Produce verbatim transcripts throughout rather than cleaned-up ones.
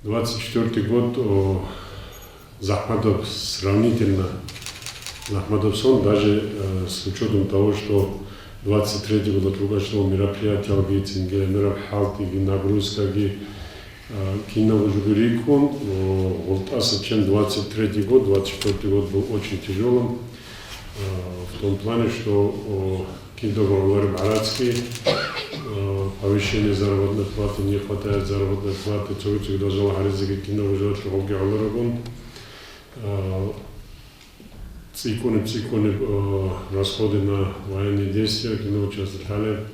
Двадцать четвёртый год, о, захмадаб сравнительно, захмадаб сон, даже, э, с учётом того, что двадцать третий год лугачного мероприятиялги, цинги гӀемераб хӀалтӀиги, нагрузкаги, э, кинаб жо рикӀкӀун, о, гъултӀаса чен двадцать третий год, двадцать четвёртый год был очень тяжёлым, э, в том плане, что, о, Кидаго гӀолареб гӀарацги, э, повышение заработной платы, не хватает заработной платы, цоги-цоги должал гьаризеги кинаб жоялъе гъобги гӀоларагун, э, цӀикӀкӀунеб-цӀикӀкӀунеб, э, расходы на военные действия, кинаб часто лъалеб,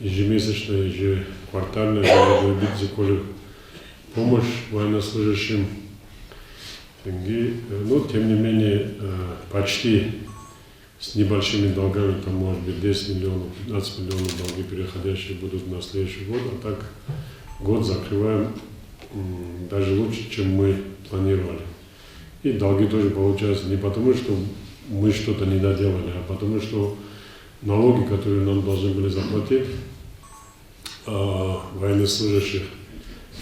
ежемесячная, ежеквартальная, ежегодовая битзе кколеб помощь военнослужащим. Цинги, э, ну, тем не менее, э, почти с небольшими долгами, там, может быть, десять миллионов, пятнадцать миллионов долги, переходящие будут на следующий год, а так год закрываем, м, даже лучше, чем мы планировали. И долги тоже получаются не потому, что мы что-то не доделали, а потому, что налоги, которые нам должны были заплатить, а, военнослужащих,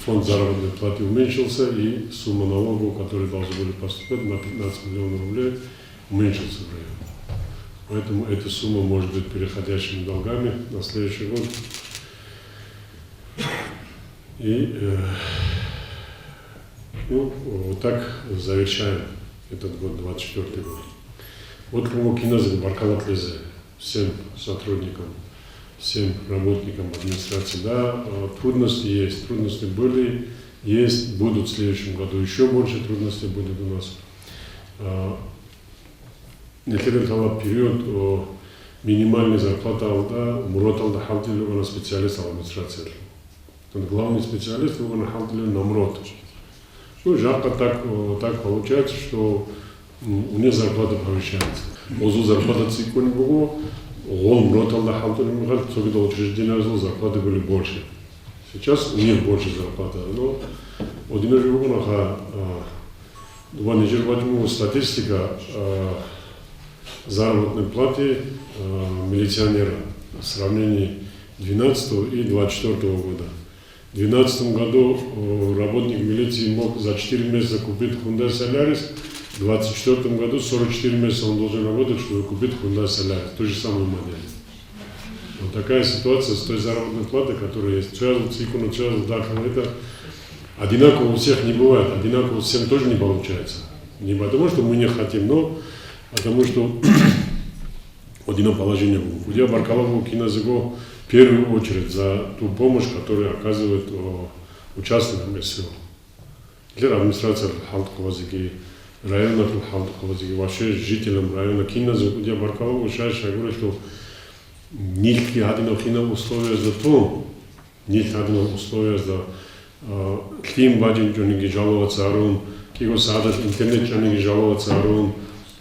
фонд заработной платы уменьшился, и сумма налогов, которые должны были поступать на пятнадцать миллионов рублей, уменьшился в районе. Поэтому эта сумма может быть переходящими долгами на следующий год. И, э, ну, вот так завершаем этот год, двадцать четвёртый год. Вот кому киназеги баркалла кьезе всем сотрудникам, всем работникам администрации. Да, э, трудности есть, трудности были, есть, будут в следующем году. Ещё больше трудностей будет у нас. Э, нилъеда лъала период, о, минимальный зарплатаялда, МРОТалда хӀалтӀулев вугӀана специалист администрациялъул. Главный специалист вугӀана хӀалтӀулев на МРОТ. Ну, жакъа так, э, так получается, что, м, у них зарплата повышается. Гъозул зарплата цӀикӀкӀунеб буго, гъол МРОТалда хӀалтӀулеб мехалъ цогидал учреждениязул зарплата были больше. Сейчас у них больше зарплата. Но гьединаб жо буго, наха, э, дуба нижер бачӀун буго статистика, э, заработной платы, э, милиционера в сравнении двенадцатого и двадцать четвёртого года. В двенадцатом году, э, работник милиции мог за четыре месяца купить Hyundai Solaris, в двадцать четвёртом году сорок четыре месяца он должен работать, чтобы купить Hyundai Solaris, ту же самую модель. Вот такая ситуация с той заработной платой, которая есть. Цояз цӀикӀкӀуна, цояз дагьал, это одинаково у всех не бывает, одинаково всем тоже не получается. Не потому, что мы не хотим, но потому что гьединаб положение буго. Куд-, я баркалла буго киназего в первую очередь за ту помощь, которую оказывают, о, участникам СВО. Нилъер администрациялъул хӀалтӀухъабазеги, районалъул хӀалтӀухъабазеги, вообще жителям района киназего куд-, я баркалла буго, щай-щай гурелъул нилъги гьадинаб кинаб условиязда тун, нилъ гьадинал условиязда, а, лъим бачӀинчӀониги жаловаться гьарун, кӀиго сагӀаталъ интернет чӀаниги жаловаться гьарун,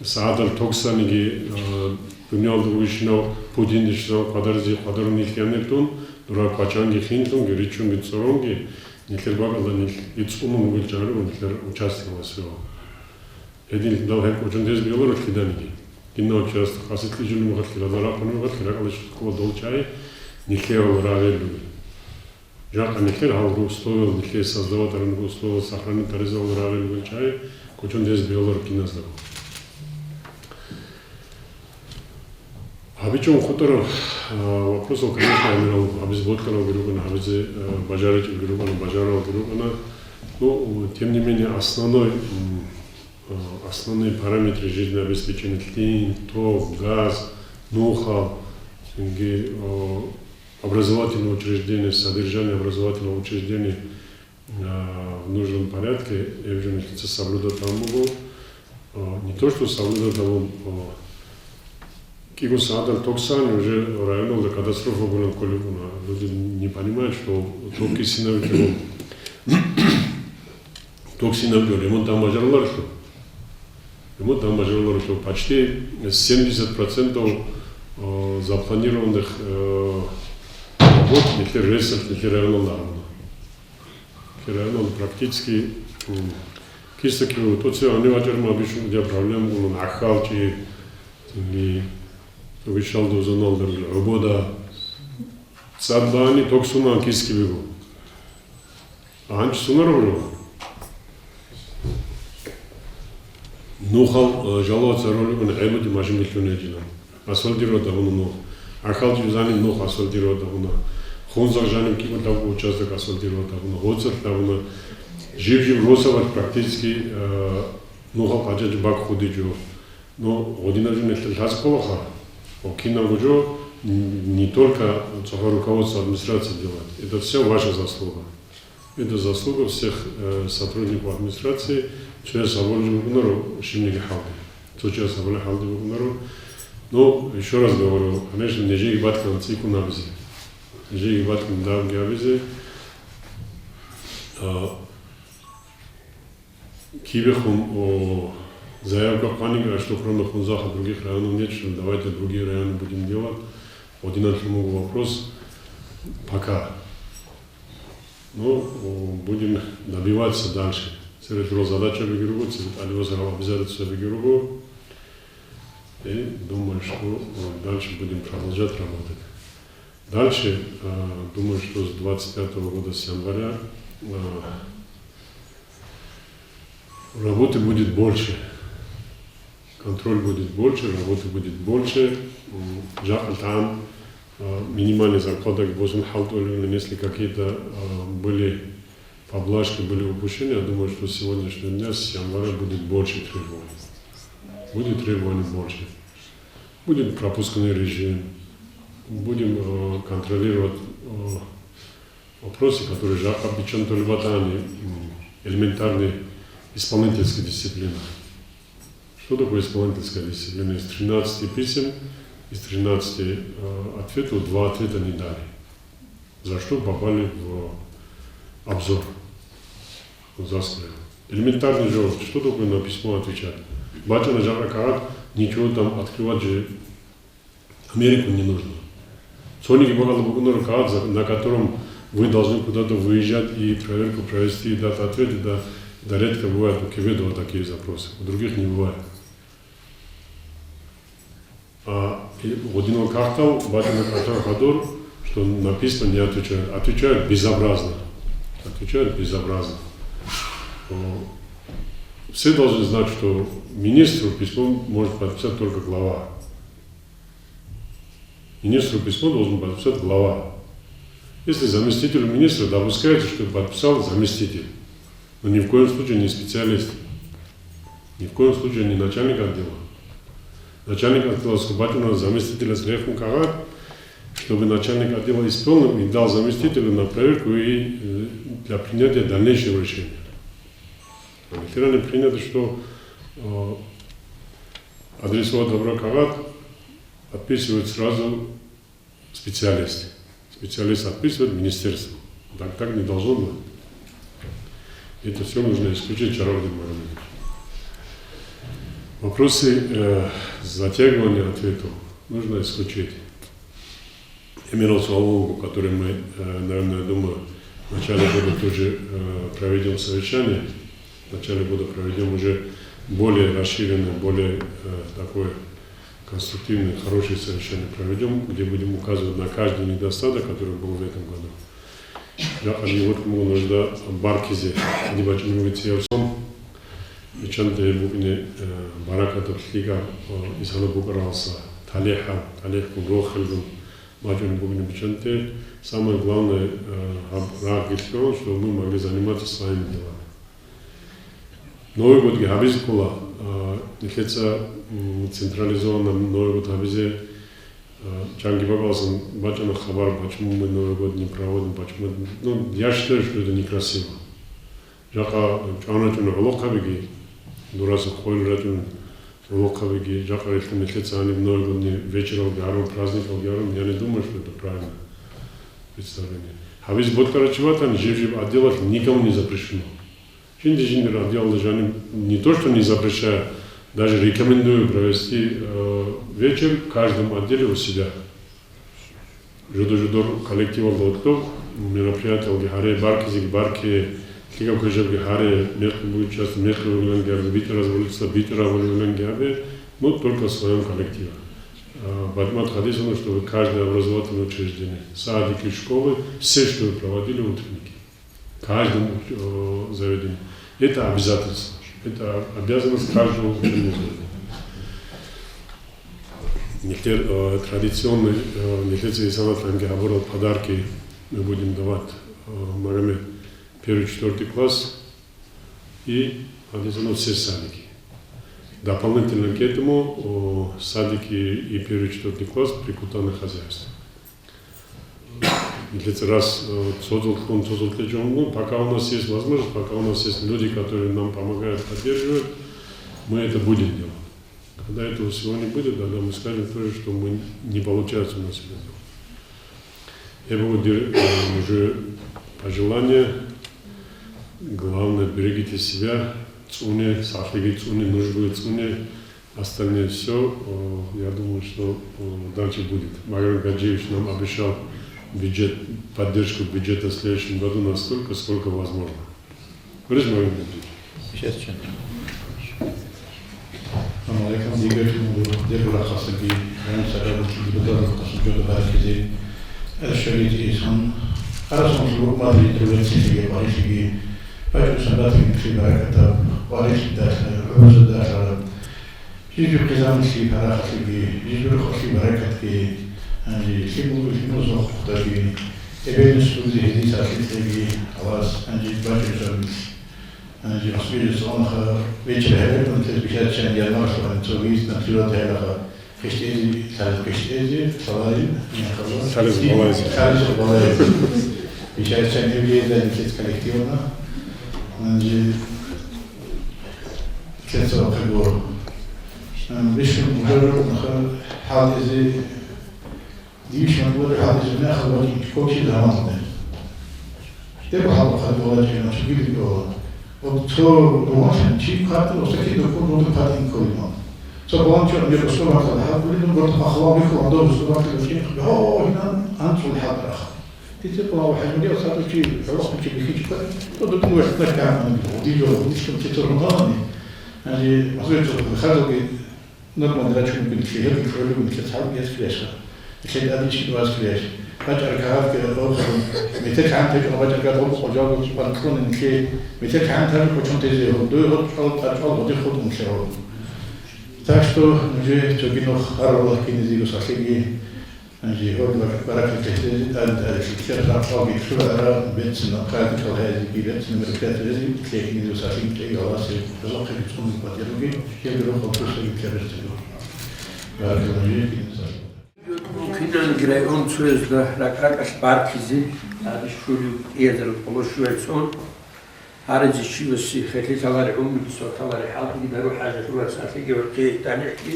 сагӀаталъ ток саниги, а, дуниялда бугебщинав Путиндеги щвезаб къадарзе къадарун нилъ янир тун, дора квачанги хинлъунги, ричунги цӀоронги, нилъер бакӀалда нилъги цӀунун ругел чагӀи руго нилъер участокалда СВО. Гьедин дал гьеб кӀочон тезе бегьуларо лъиданиги. Кинав часто хаситлъи жуни мухалъги, разарахъуни мухалъги, ракӀалде щвезаб ккола дол чагӀи, нилъеял рагъел ругел. Жакъа нилъер гьал условиял, нилъее создавать гьарун руго условиял, сохранить гьаризабун рагъел ругел чагӀи, кӀочон тезе бегьуларо киназдаго. ГьабичӀого хутӀараб, а, вопросал, конечно, гӀемерал, гьабизе бокьаралги рукӀана, гьабизе, а, бажаричӀелги рукӀана, бажаралги рукӀана. Ну, тем не менее, основной, м, а, основные параметры жизнеобеспечения: лъим, ток, газ, нухал, цинги, а, образовательные учреждения, содержание образовательного учреждения, а, в нужном порядке, гьеб жо нилъеца соблюдать гьабун буго. А, не то, что соблюдать гьабун, а, кӀиго сагӀаталъ ток сани, уже районалда катастрофа гурин кколеб буна. Люди не понимают, что ток кисинаб кколеб. Ток кисинаб кколеб, ремонт гьабун бажаруларищ? Ремонт гьабун бажаруларищ? Почти семьдесят процентов, а, запланированных, а, работ нилъер рейсалъ нилъер районалда гьабуна. Кирайнал практически, м, киса-киве тӀоцеве гьанив вачӀарма бищун дида проблема гуна, нахал чи, цинги, цогичалда узуналда ругел гӀобода. ЦӀад багьани ток суна киски бегу. А гьанчи сунараб руго? Нухал, э, жаловаться роликун гӀебуди машин билълъун гьечӀила. Асфальтировать гьабуна нух. Ахалчи жаниб нух асфальтировать гьабуна. Хунзах жаниб кӀикӀулаб участок асфальтировать гьабуна. ГъоцӀалъ гьабуна. Жиб-жиб росабалъ практически, э, нухал къачӀачӀи бакӀ худичӀо. Но гъодинаб жо нилъер лъазе кколаха. Ва кинабго жо н-, не только цохӀо руководство администрации делает. Это всё ваша заслуга. Это заслуга всех, э, сотрудников администрации, цояс гьабулеб букӀунаро щибниги хӀалде. Цо чияс гьабулеб хӀалде букӀунаро. Но, ещё раз говорю, конечно, нижеги бакӀ ккун цӀикӀкӀун гьабизе. Нижеги бакӀ ккун давги гьабизе. А, кибехун, о, заявка хъваниги, а что кроме Хунзаха других районов нет, что ли? Давайте другие районы будем делать. Гъодинан лъун буго вопрос. Пока. Ну, о, будем добиваться дальше. Церет рол задача бигируго, церет алиосарал обязательства бигируго. И думаю, что, о, дальше будем продолжать работать. Дальше, а, думаю, что с двадцать пятого года, с января, а, работы будет больше. Контроль будет больше, работы будет больше. М, жакъа тан, а, минимальный зарплатаги босун хӀалтӀулевлъун, если какие-то, а, были поблажки, были упущения, я думаю, что с сегодняшнего дня, с января будет больше требований. Будет требований больше. Будет пропускный режим. Будем, э, контролировать, э, вопросы, которые жакъа биччан толебатани, м, элементарной исполнительской дисциплины. Что такое исполнительская дисциплина? Из тринадцати писем, из тринадцати, э, ответов два ответа не дали. За что попали в обзор? Заскрыли. Элементарный же, что такое на письмо отвечать? БачӀана жакъа кагъат, ничего там открывать же Америку не нужно. Цониги бакӀалда букӀунаро кагъат, за-, на котором вы должны куда-то выезжать и проверку провести, и дать ответ, и да, да, редко бывает у Кебедова такие запросы, у других не бывает. А, и гъодинал кагътал бачӀана кӀалъал хадур, что на письма не отвечают. Отвечают безобразно. Отвечают безобразно. О, все должны знать, что министру письмо может подписать только глава. Министру письмо должен подписать глава. Если заместителю министра допускается, что подписал заместитель, но ни в коем случае не специалист, ни в коем случае не начальник отдела. Начальник отдела скубатина заместителя с легким кагат, чтобы начальник отдела исполнил и дал заместителю на проверку и, э, для принятия дальнейшего решения. А ветераны приняты, что, э, адресовать добро кагат подписывает сразу специалист. Специалист отписывает министерство. Так, так не должно быть. Это всё нужно исключить, Чарагъдин Магомедович. Вопросы, э, затягивания ответов нужно исключить. Именно с Валуевым, который мы, э, наверное, думаю, в начале года тоже, э, проведём совещание. В начале года проведём уже более расширенное, более, э, такое конструктивное, хорошее совещание проведём, где будем указывать на каждый недостаток, который был в этом году. Жакъа гьеб нужда баркизе, дибачӀин вугецияб сон, биччанте гьеб букӀине, э, баракатаб лъикӀаб, э, исана букӀаралса, талихӀаб, талихӀгун рохелгун бачӀун букӀине биччанте. Самое главное, э, гьаб рагъ гьелъун, чтобы мы могли заниматься своими делами. Новый годги гьабизе ккола, а, нилъеца, м, централизованно Новый год гьабизе, а, чанги бакӀаласан бачӀана хабар, почему мы Новый год не проводим, почему, ну, я считаю, что это некрасиво. Жакъа чӀван рачӀун гӀолохъабиги, дураса хъвел рачӀун гӀолохъабиги, жакъа релълъун нилъеца гьаниб Новый годный вечералги гьарун, праздникалги гьарун, я не думаю, что это правильное представление. Гьабизе бокьарав чи ватани, жиб-жиб отделалъ никому не запрещено. Жинди-жиндир отделалда жаниб не то, что не запрещаю, даже рекомендую провести, э, вечер в каждом отделе у себя. Жодор-жодор коллективалда гьоркьоб мероприятиялги гьаре, баркизеги барке, лъикӀаб квешабги гьаре, мекъи бугеб часто мекъи гьабиланги гьабе, битӀараб часто битӀараб гьабиланги гьабе, но только в своём коллективе. А, БатӀимат хадисана, чтобы каждое образовательное учреждение, садики, школы, все, что вы проводили утренники. Каждом, э, заведении. Это обязательство. Это обязанность каждого учителя. Нилъер, э, традиционный, э, нилъеца исалалъанги гьабурал подарки мы будем давать, э, Магомед, первый, четвёртый класс и, естественно, все садики. Дополнительно к этому, о, садики и первый, четвёртый класс прикутанных хозяйств. Нилъеца раз, э, цо зулкъун, цо зулкъе жо, ну, пока у нас есть возможность, пока у нас есть люди, которые нам помогают, поддерживают, мы это будем делать. Когда этого всего не будет, тогда мы скажем тоже, что мы, не получается у нас это делать. Я буду дир-, э, уже пожелание. Главное, берегите себя, цӀуне, сахлъиги цӀуне, нужгуе цӀуне. Остальное всё, э, я думаю, что, э, дальше будет. Магомед Гаджиевич нам обещал бюджет, поддержку бюджета в следующем году настолько, сколько возможно. Борис Магомед Гаджиевич. Сейчас, сейчас. Ассаламу алейкум, дигачун дергурахъасаги, район сагадуш депутатахъасан жодобарахизе, э, шарит исан, арасан шуруъ мадри трубецлъиги, къварилъиги, бачӀун сагатги микри баракатаб, къварилъи дала, гӀуза дала, жижу хъизамлъи парахалъиги, жижу рухъалъи баракатги, анжи лъимузу лъимузухъдаги, эбелин стузи гьезица лъицӀеги, Аллагьас анжи бачӀун сабилъ. Гьанже хасбилес гъонаха вечер гьабилан, тез бихьачан ярмаркалъухъан цогиз нафсират гьелаха хъищтӀезе, лъалеб хъищтӀезе, лъаларин, яхъала. Лъалеб балайзе. Лъалеб балайзе. Бихьачан эвлиялда нилъец коллективна. Гьанже нилъеца вахъего. Ам, бищун мужаррукъ наха хӀалтӀизе Дивищ махӀмуд гьабизе мехалъ вачӀин кколчи заманалде. Дего гьабухъа дола чӀина цогидал дола. Ва цо дугьалъан чи хъатӀи ва сахид духун рудун хъатӀин кколин. Цо баланчо мир русурбанкъа гьабулин, гуртӀ махалав бихьул гьандав русурбанкъа чӀин, гьо, гьинан анцӀул хӀадрах. Дице къулав хӀажмуди ва садучи гӀолохъунчи бихьичӀ кколин, то дутун вехъна ккан, дижо, дишкун чи цо руналани. Гьанже махзур цо хазалги Нурман рачун бинтлъи гьеб хӀолеб нилъер цалги гьес ккеша. Нилъер тӀадин щиб ваз ккеш. БачӀар кагъатги гьоркьун, метер кагъан течӀун бачӀар кагъат гьоркьу къожалго банкьун нилъе, метер кагъан тажи кочон тезе гьур. Дуй гьоркьу чӀвал тӀачӀвал гьодихъ хутӀун нилъе гьур. Так что, уже цоги нух гьар валлагь кинизего сахлъиги, Гьанже гьоркьоб баракат гьесезе тӀаде-тӀаде лъикӀлъи рахъалги лъугӀараб, берцин нахъалги калгьазеги, берцин мероприятиялъеги лъехинизего сахлъи кьей Аллагьасе, гьалахъеги цӀуни къватӀируги, гьеб рухъал курсаги ккарасдего. Баракаллагьу фикум. Киналги район цоязда ракӀ-ракӀалъ баркизе, гьари щулев кӀиязараб къоло щуяй цӀун, Гьаризе щивасе херлъи лъалари гӀумруги, сордалари хӀалтӀиги, дару хӀажалъулари сахлъиги, гӀурхъи, танихӀги,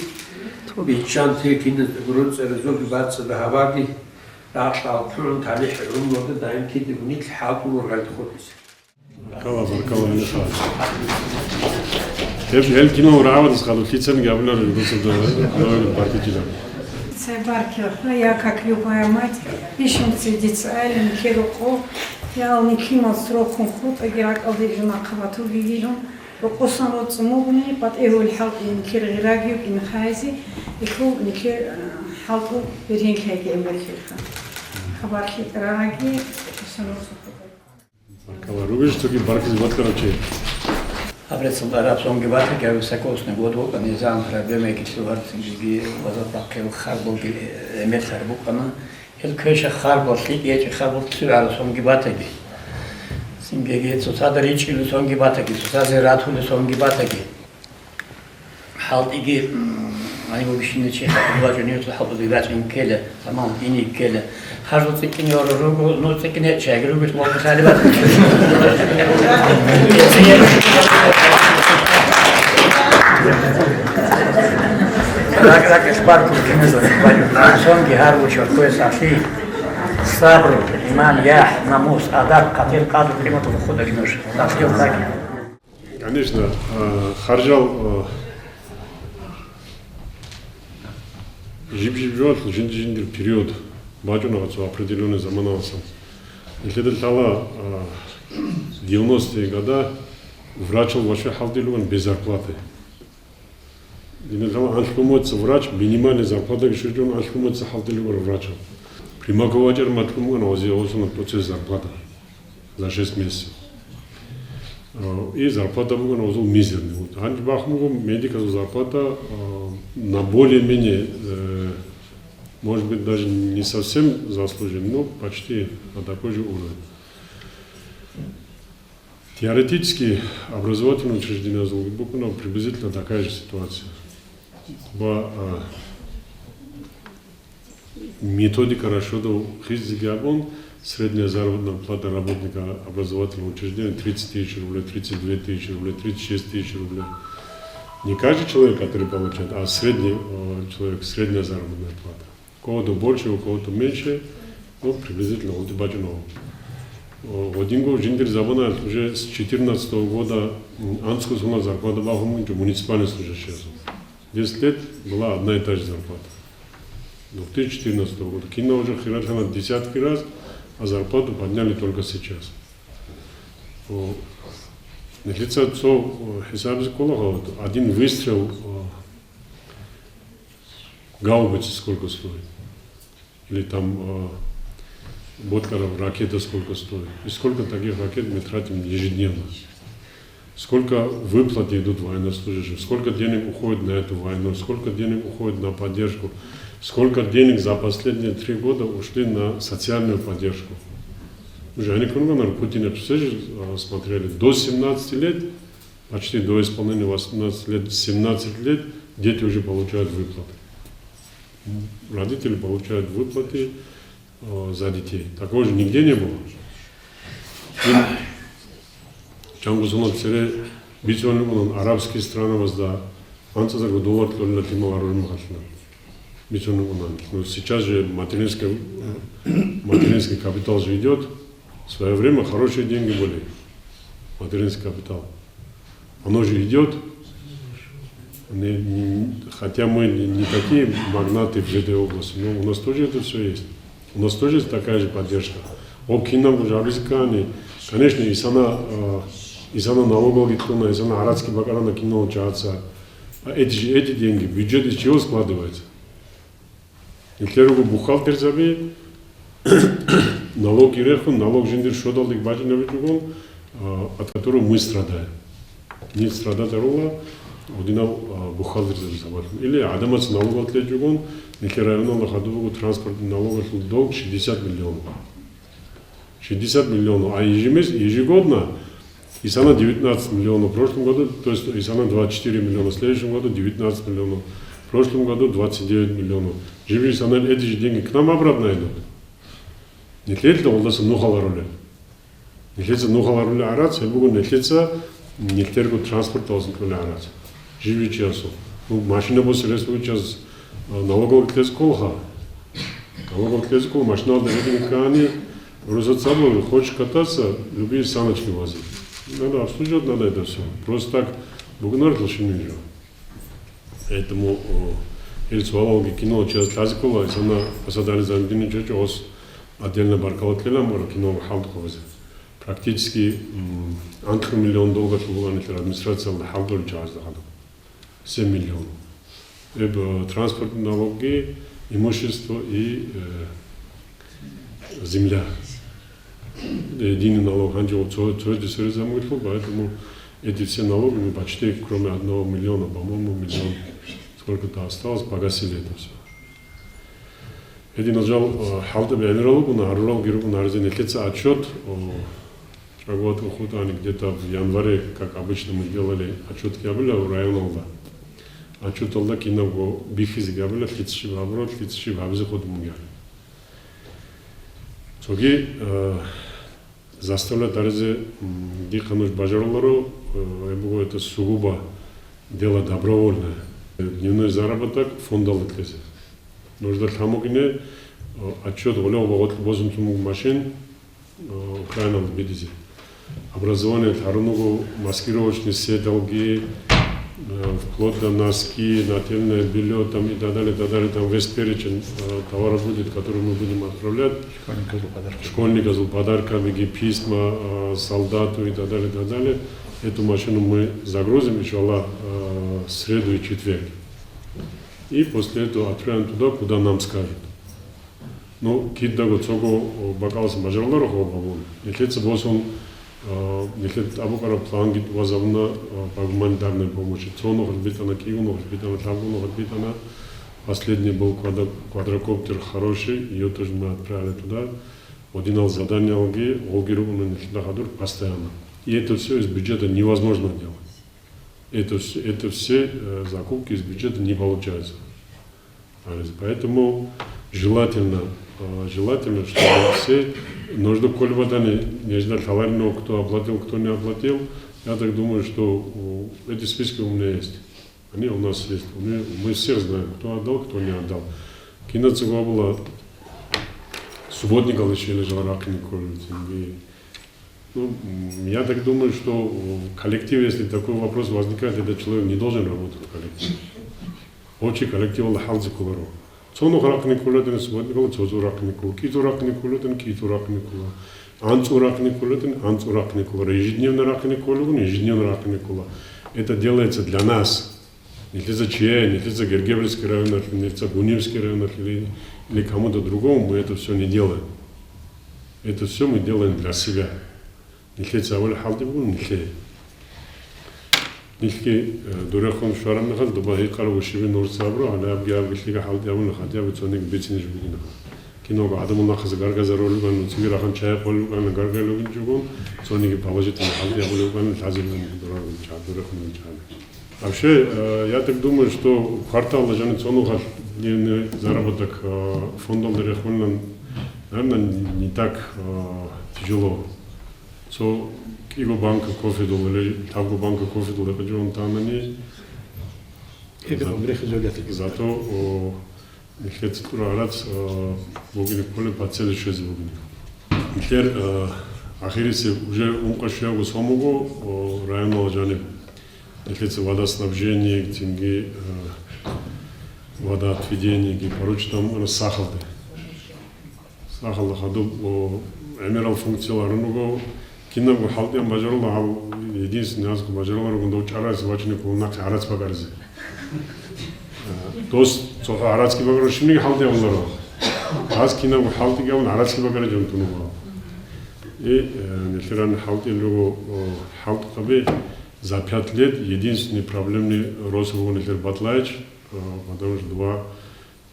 биччанте киназдаго руцӀа-рузулги, бацӀцӀадаб гьаваги, ракьалъ лъугӀун, танихӀ гӀумруялда даим кидаго нилъ хӀалтӀуларо гьалда хутӀизе. Баркала, баркала, гьеле хал. Гьеб, гьел кино рагӀабадас хадур лъицаниги абулар росулда, баркичилан. Цебаркилха, я как любая мать, ишунци дица айлин кирукъо, я ални кимал срокун хутӀаги ракӀалде жо нахъа батуги вилун, рукъусан роцӀ мугни, патӀигьул хӀалтӀин кир гъирагиюкин хайзи, ихул никер, э, хӀалтӀу бергьенлъайги эмерлъирха. Хабар хитӀараги, рукъусан роцӀ хутӀаги. Баркала, ругел цоги баркизе батарав чи. Абрецалда араб сонги батаги, высокосный год вокӀа, низам, проблемаги лъугьарцинги, вазат бахъев харбалги, э, эметлъар букӀана. Гьел квеша харбал, лъикӀ гьечӀеб харбал лъугӀараб сонги батаги. Цинги цоцазда ричӀчӀулеб сонги батаги, цоцазе ратулеб сонги батаги. ХӀалтӀиги, м, гьаниб бищунев чи хӀалтӀулев вачӀунев, хӀалтӀулев вачӀин ккела, тамам ине ккела. Харжу цӀикӀкӀине вара руго, ну, цӀикӀкӀине чаги руго, смолка хали бат. Рак-, ракӀалъ баркун киназа, сонги гьар вучор квес ахли. Сабру, иман, яхӀ, намус, адаб, къадир, къадру, къимату худа гинуш. Ахли хаги. Конечно, а, харжал, а, жиб-жиб жоялъул жинди-жиндир период бачӀуна цо определённый заманаласан. Нилъеда лъала, а, девяностые года врачал ваче хӀалтӀулев вугин без зарплаты. Динда лъала анлъго моца врач, минимальный зарплатаги щвечӀун анлъго моца хӀалтӀулев вугин врачал. Примаков вачӀараб махтӀун вугин гьезие гьосулан процесс зарплата за шесть месяцев. Э, И зарплата бугана узул мизерный. Вот гьанже бахун буго медиказул зарплата, э, на более-менее, э, может быть, даже не совсем заслуженный, но почти на такой же уровень. Теоретически образовательный учреждениязул букӀана приблизительно такая же ситуация. Ва, а, методика расчётов хизиги абун, средняя заработная плата работника образовательного учреждения тридцать тысяч рублей, тридцать две тысячи рублей, тридцать шесть тысяч рублей. Не каждый человек, который получает, а средний, э, человек, средняя заработная плата. У кого-то больше, у кого-то меньше. Ну, приблизительно, вот и бачӀунав. О, Вадимгов жиндир забана уже с четырнадцатого года, м, анцӀго суна зарплата бахун мунчу муниципальный служащий. Десять лет была одна и та же зарплата. Две тысячи четырнадцатого года. Кинна уже хиралъана десятки раз, а зарплату подняли только сейчас. О, Нилъеца цо, о, хӀисабизе ккола, вот, один выстрел, о, гаубицы сколько стоит? Или там, э, Ботлеров ракета сколько стоит? И сколько таких ракет мы тратим ежедневно? Сколько выплаты идут военнослужащим? Сколько денег уходит на эту войну? Сколько денег уходит на поддержку? Сколько денег за последние три года ушли на социальную поддержку? Уже они кругом, наверное, Путина все же, э, смотрели. До семнадцати лет, почти до исполнения восемнадцати лет, семнадцать лет дети уже получают выплаты. Родители получают выплаты, э, за детей. Такого же нигде не было. Им чангузунаб цере бицунеб унан арабские страны вазда анцӀазарго доллар кьолила лъимал гьарурин махалъна. Бицунеб унан. Ну, сейчас же материнский, э, материнский капитал же идет. В свое время хорошие деньги были. Материнский капитал. Оно же идет. Не, не, хотя мы не, не такие магнаты в этой области, но у нас тоже это все есть. У нас тоже есть такая же поддержка. Об кинаб уже обязательно. Конечно, и сана, э, и сана налоговый кьуна, и сана арабский бакарана кино учаться. А эти же, эти деньги, бюджет из чего складывается? Нилъер руго бухгалтерзаби, налог рехун, налог жиндир щодалдеги бачӀинабичӀого, а, от которого мы страдаем. Нилъ страдать гьарула гьудинал, а, бухгалтерзаби сабаблъун. Или гӀадамаца налогал кьечӀого, нилъер районалда хадуб буго транспортный налогалъул долг шестьдесят миллионов. Шестьдесят миллионов, а ежемес-, ежегодно исана девятнадцать миллионов в прошлом году, то есть исана двадцать четыре миллиона, в следующем году девятнадцать миллионов, в прошлом году двадцать девять миллионов. Жиб исана эти же деньги к нам обратно идут. Нилъеца гьалдаса нухаларули. Нилъеца нухаларули араб, гьеб буго нилъеца нилъерго транспорт алзинкьули араб. Жиб ичиясул. Ну, машина босирес вичияс, а, налоговый кьезе кколаха. Налоговый кьезе ккола, машиналда гьедин ккани, просто цабалги, хочешь кататься, любые саночки вози. Надо обслуживать, надо это все. Просто так бугнар лошадь нельзя. Поэтому, о, ил суалалги кино час лъазе ккола, исана Асад ГӀали Замидиновича чӀогӀос отдельно баркалла кьела мура кино хӀалтӀухъабазе. Практически, м, анлъго миллион доллар буган нилъер администрациялда хӀалтӀулел чагӀазда гьадаб. Семь миллионов. Эб, э, транспортный налоги, имущество и, э, земля. Единый налог, гьанже цо-, цоясде сверизабулеб, поэтому эти все налоги мы почти, кроме одного миллиона, по-моему, миллион сколько-то осталось, погасили это все. Гьединал жал, э, хӀалтӀи бегӀмерал ругони, гьаруралги ругони гьаризе нилъеца отчет, о, чӀаголъугьани где-то в январе, как обычно мы делали, отчетги гьабила районалда. Отчеталда кинабго бихьизеги гьабила, лъица щиб гьабураб, лъица щиб гьабизе хутӀун бугеб. Цоги, э, заставлять гьаризе, м, дихъа нуж бажаруларо, э, гьеб буго это сугубо дело добровольное. Дневной заработок фондалда кьезе. Нужда лъан бугине, э, отчет гъолев багъулъ босун тун буго машин, э, Украиналда бедизе. Образование гьарун буго, маскировочный сеталги, э, вплоть до носки, нательное белье там и так далее, и так далее. Там весь перечень, э, товара будет, который мы будем отправлять. Школьниказул подарки. Школьниказул подаркабиги, письма, э, солдату и так далее, и так далее. Эту машину мы загрузим, иншаллах, э, в среду и четверг. И после этого отправим туда, куда нам скажут. Ну, кидаго цого, о, бакӀаласан бажаруларо хабабун. Нилъеца босун, А, нилъер тӀад букӀараб планги тӀубазабуна, а, по гуманитарной помощи. Цо нухалъ битӀана, кӀиго нухалъ битӀана, лъабго нухалъ битӀана. Последний был квадро-, квадрокоптер хороший, её тоже мы отправили туда. Гьединал заданиялги гъолги ругони нилъеда хадур постоянно. И это всё из бюджета невозможно делать. Это вс-, это все, э, закупки из бюджета не получаются. Поэтому желательно, э, желательно, чтобы все, нужно кколеб батани, нижеда лъаларин, кто оплатил, кто не оплатил. Я так думаю, что, э, эти списки у меня есть. Они у нас есть. Мы, мы всех знаем, кто отдал, кто не отдал. Кинацаго была субботникал ещё лежал рахъине кколеб цинги. Ну, м, я так думаю, что в коллективе, если такой вопрос возникает, этот человек не должен работать в коллективе. Общий коллективалда хӀалзе кколаро. Цо нух рахъине кколетӀани, субботникал цо-цо рахъине ккола, кӀицӀо рахъине кколетӀани, кӀицӀо рахъине ккола, анцӀго рахъине кколетӀани, анцӀго рахъине ккола, ежедневно рахъине кколевгун, ежедневно рахъине ккола. Это делается для нас. Нилъеца чияе, нилъеца Гергебрийский районалъе, нилъеца Гунибский районалъе или, или кому-то другому мы это все не делаем. Это все мы делаем для себя. Нилъеца авал хӀалтӀи бугун нилъее. Нилъги, э, дурехун щвараб мехалъ, дуба гьикъарав щибин нур сабру, гьале абги абги лъиги хӀалтӀи абуна, хадя абги цониги бицинищ бугин. Киналго гӀадамал нахъазе гаргазарулган, цинги рахъан чай къолилган, гаргайлугин чӀугун, цониги положительно хӀалтӀи абулевган, лъазилган дураргун ча-, дурехун чагӀи. Вообще, э, я так думаю, что кварталда жаниб цо нухалъ дневный заработок, э, фондалда рехунилан, наверное, не так, э, тяжело. Цо кӀиго банка кофедул или лъабго банка кофедул рекъечӀун танани, ЭкӀа за-, грехи золятик. Зато, о, нилъер цӀикӀкӀура гӀарац, э, бугине кколеб, по цели щвезе бугине. Нилъер, э, ахирисеб уже ункъо щуябго сом буго, о, районал жаниб. Нилъеца водоснабжение, цинги, э, водоотведение, гипоручтам ана сахалде. Сахалда хадуб, о, гӀемерал функцияларун руго, кинабго хӀалтӀиян бажарулла гьав, единственный азго бажаруларугун дов чӀарайс вачине ккун нахъе гӀарац багаризе. Э, дос цохӀо гӀарацги багару шиниги хӀалтӀи авуларо. Гьаз кинабго хӀалтӀиги авун гӀарацги багаричӀун тунугъав. И, э, нилъеран хӀалтӀи луго, о, хӀалтӀкъаби за пять лет единственный проблемный рос вугун нилъер Батлаич, э, потому что два,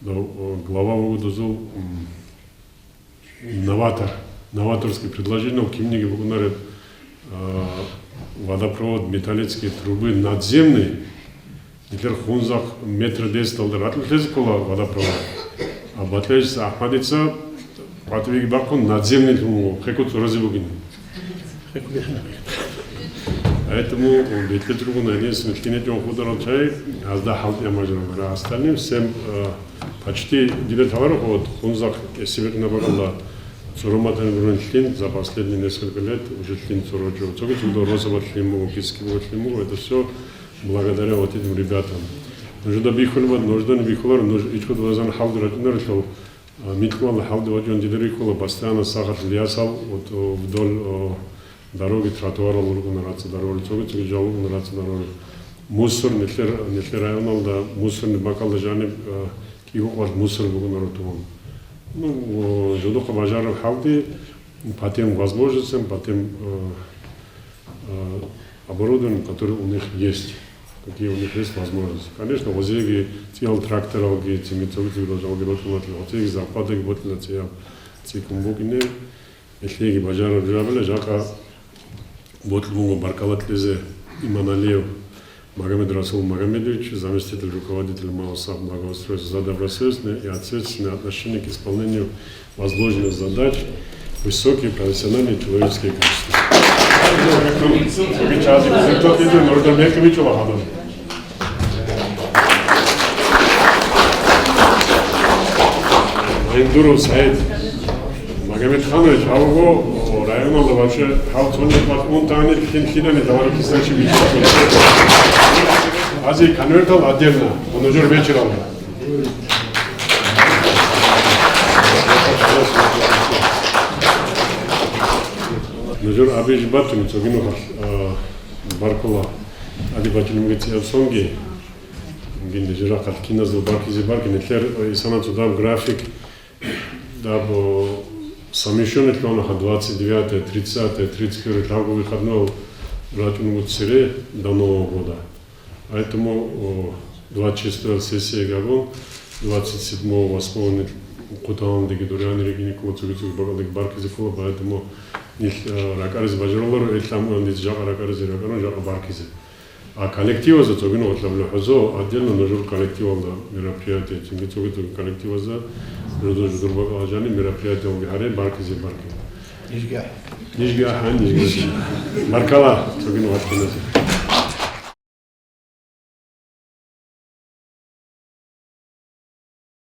да, о, глава вуго дозул, м, Новатор. Новаторский предложение, кинниги букӀунареб, а, водопровод, металлические трубы надземный. Нилъер Хунзахъ метр десяталда ратӀлъезе ккола водопровод. А Батлаичица АхӀмадица къватӀибеги бахъун надземный лъун вуго, хекко цӀуразе бугин. Поэтому бетӀер ругун гьединс микьинетӀун хударал чай, гьазда хӀалтӀи амажарал. А остальным всем, э, почти дида таварухъ, вот, Хунзахъ кӀиси бекьнабаралда цӀураматани гурун лъин, за последние несколько лет уже лъин цӀурачӀо. Цоги цугда росабалъ лъин буго, кисги буго лъин буго, это всё благодаря вот этим ребятам. Нужда бихьулеб, нуждани бихьулар, нуж ичӀго дуразан хӀалги рачӀунарелъул, А, микьвал хӀалде вачӀун дида рихьула, постоянно сахалъ лиясал, вот, о, вдоль, о, дороги, тротуарал рукӀуна рацӀцӀад дороги, цоги-цоги жал рукӀуна рацӀцӀад дороги. Мусор, нилъер, нилъер районалда мусорный бакалда жаниб, а, кӀиго къвард мусор букӀунаро тун. Ну, о, жодухъа бажараб хӀалде, по тем возможностям, по тем, э, э, оборудованием, которое у них есть, какие у них есть возможности. Конечно, гъозеги цӀиял тракторалги, цинги цоги-цоги жалги рокьулатлъи, гъозеги зарплатаги ботлъила цӀиял цӀикӀкӀун букӀине, гьелъеги бажараб жо абила, жакъа ботлъун буго баркала кьезе Иманалиев Магомед Расул Магомедович, заместитель руководителя малого сахблагоустройства за добросовестное и ответственное отношение к исполнению возложенных задач, высокие профессиональные и человеческие качества. Майндуров Саид Магомедханович, гьав вуго районалда вообще гьав цониги къватӀун тани, лъим лъидани товарищ Кисачи бичӀчӀулъул. Азе конвертал отдельно, нужер вечералда. Нужер абижи батуни цогинухъалъ, а, баркула ади бачинумги цӀияб сонги. Гинде жирахъалъ киназул баркизе баркин, нилъер, э, исана цо даб график, даб, о, Совмещённый лъугьана-ха двадцать девятое, тридцатое, тридцать первое лъабго выходной рачӀун буго цере до Нового года. Поэтому, о, двадцать шестого сессия габун, двадцать седьмого восьмого хъуталандеги дуряни региникула цоги-цоги бакӀалдеги баркизе ккола, поэтому нилъ, а, ракӀаризе бажаруларо, ил лъамуан дица жакъа ракӀаризе ракӀарун, жакъа баркизе. А коллективазда цоги нугӀлъаб лухӀузо, отдельно нужер коллективалда мероприятие, цинги цоги-цоги коллективазда жудур-жудур бакӀала жани мероприятиялги гьаре, баркизе баркизе. Нижги ахӀен, нижги ахӀен. Баркала, цоги нугӀлъаб.